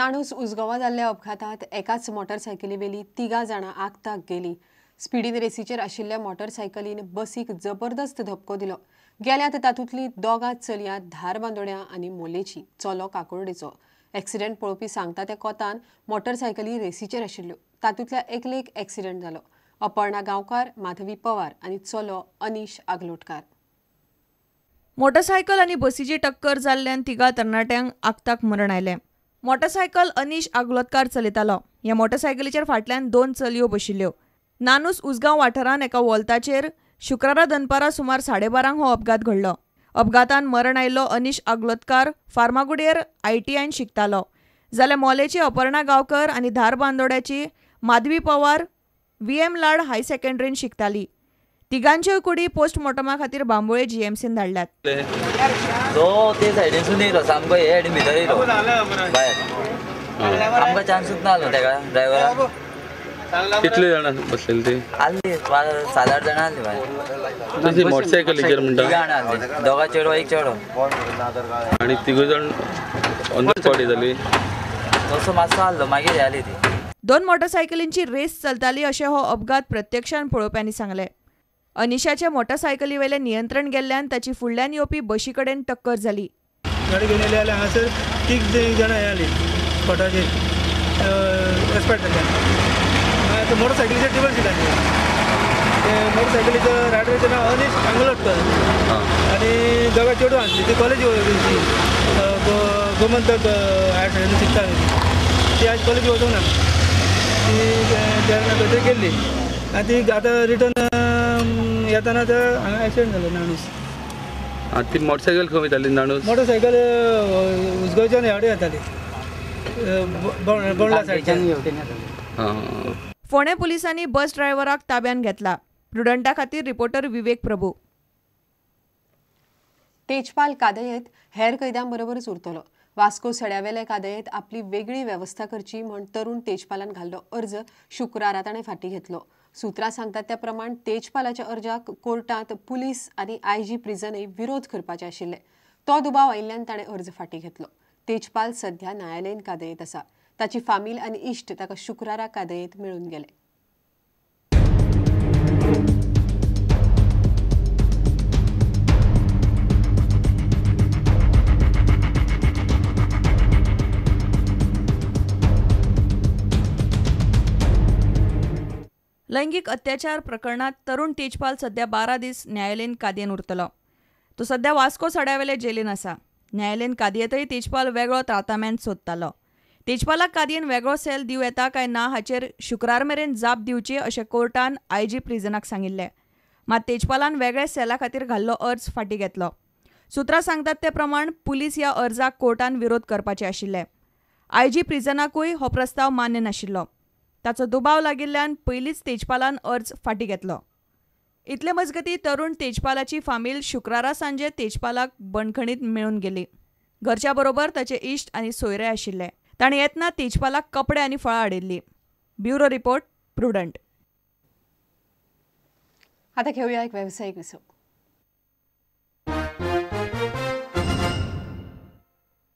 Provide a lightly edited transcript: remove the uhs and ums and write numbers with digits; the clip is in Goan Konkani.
नाणूस उसगांवां जाल्ल्या अपघातात एकाच मोटरसायकलीवेली 3 जाणां आगताक गेली. स्पिडीन रेसीचेर आशिल्ल्या मोटरसायकलीन बसीक जबरदस्त धपको दिलो. गेल्यात तातूंतली 2 चलयां धारबांदोड्यां आनी मोलेची, चलो काकोर्डेचो. एक्सिडेंट पळोवपी सांगता त्या कोतान मोटरसायकली रेसीचेर आशिल्ल्यो. तातूंतल्या एकलेक एक्सिडेंट जालो. अपर्णा गांवकार, माधवी पवार आनी चलो अनिश आगलोटकार. मोटरसायकल आनी बसीची टक्कर जाल्ल्यान 3 तरणाट्यांक आगताक मरण आयलें. मोटरसायकल अनिश आगलोटकार चलयतालो. ह्या मोटरसायकलीचेर फाटल्यान 2 चलयो बशिल्ल्यो. नानूस उसगांव वाठारांत एका वोल्ताचेर शुक्रारा दनपारा सुमार 12:30 हो अपघात घडलो. अपघातान मरण आयिल्लो अनिश आगलोटकार फार्मागुडयेर ITIन शिकतालो, जाल्यार मोलेची अपर्णा गांवकर आनी धारबांदोड्याची माधवी पवार VM लाड हाय सेकंडरीन शिकताली. तिगांच्योय कुडी पोस्टमॉर्टमा खातीर बांबोळे GMCन धाडल्यात. तो ते सायडीनसून येयलो सामको हे सायडीन भितर येयलो भायर, आमकां चान्सूच ना आसलो तेका ड्रायव्हराक. कितले जाणां बसलेली ती? आसली 7-8 जाणां आसली भायर. मोटरसायकलीचेर म्हणटा? 3 जाणां आसली, 2 चेडो 1 चेडो. आनी 3 जाण ऑन the spot जाली. तसो मातसो आसलो, मागीर जाली ती. 2 मोटरसायकलींची रेस चलताली अशें हो अपघात प्रत्यक्षान पळोवप्यांनी सांगलें. अनिशाच्या मोटरसायकलीवेलें नियंत्रण गेल्ल्यान ताची फुडल्यान येवपी बशी कडेन टक्कर जाली. गाडी घेवन येयले जाल्यार हांगासर 3 जाणां हे आली स्पॉटाचेर एक्सपायर्ड जाल्ले. मोटरसायकलीचेर टेबल सीट आसली. ते मोटरसायकलीचो रायडराचें नांव अनिश आंगलोटकर आनी 2 चेडवां आसली. ती कॉलेज वचून गोमंतक हायर सेकंडरी शिकता. ती आयज कॉलेज वचूंक ना, ती तेन्ना खंय तरी गेल्ली आनी ती आतां रिटर्न येताना हांगा एक्सिडेंट जालो नाणूस. ती मोटरसायकल खंय वयताली नाणूस? मोटरसायकल उसगांवच्यान ह्या वटेन येताली, बोंडला सायडच्यान. फोंडें पुलिसांनी बस ड्रायव्हराक ताब्यात घेतला. प्रुडंटा खातीर रिपोर्टर विवेक प्रभू. तेजपाल कादयेंत हेर कैद्यांबरोबरच उरतलो. वास्को सड्यावेल्या कादयेंत आपली वेगळी वेवस्था करची म्हण तरुण तेजपालान घाल्लो अर्ज शुक्रारा ताणें फाटीं घेतलो. सुत्रां सांगतात त्या प्रमाण तेजपालाच्या अर्जाक कोर्टांत पुलीस आनी IG प्रिजनय विरोध करपाचे आशिल्ले. तो दुबाव आयिल्ल्यान ताणें अर्ज फाटीं घेतलो. तेजपाल सध्या न्यायालयीन कादयेंत आसा. ताची फामील आनी इश्ट ताका शुक्रारा कादयेंत मेळून गेले. लैंगिक अत्याचार प्रकरणात तरुण तेजपाल सध्या 12 दीस न्यायालयीन कादयेन उरतलो. तो सध्या वास्को सड्यावेले जेलीन आसा. न्यायालयीन कादयेंतय तेजपाल वेगळो त्रातामेंत सोदतालो. तेजपालाक कादयेन वेगळो सेल दिवं येता काय ना हाचेर शुक्रार मेरेन जाप दिवची अशें कोर्टान IG प्रिजनाक सांगिल्लें. मात तेजपालान वेगळ्या सेला खातीर घाल्लो अर्ज फाटीं घेतलो. सुत्रां सांगतात ते प्रमाण पुलीस ह्या अर्जाक कोर्टान विरोध करपाचे आशिल्ले. IG प्रिजनाकूय हो प्रस्ताव मान्य नाशिल्लो. ताचो दुबाव लागिल्ल्यान पयलींच तेजपालान अर्ज फाटीं घेतलो. इतले मजगतीं तरुण तेजपालाची फामील शुक्रारा सांजे तेजपालाक बंदखणींत मेळून गेली. घरच्या बरोबर ताचे इश्ट आनी सोयरे आशिल्ले. ताणें येतना तेजपालाक कपडे आनी फळां हाडिल्लीं. Bureau report, prudent. आता घेऊया एक व्यावसायिक विसव.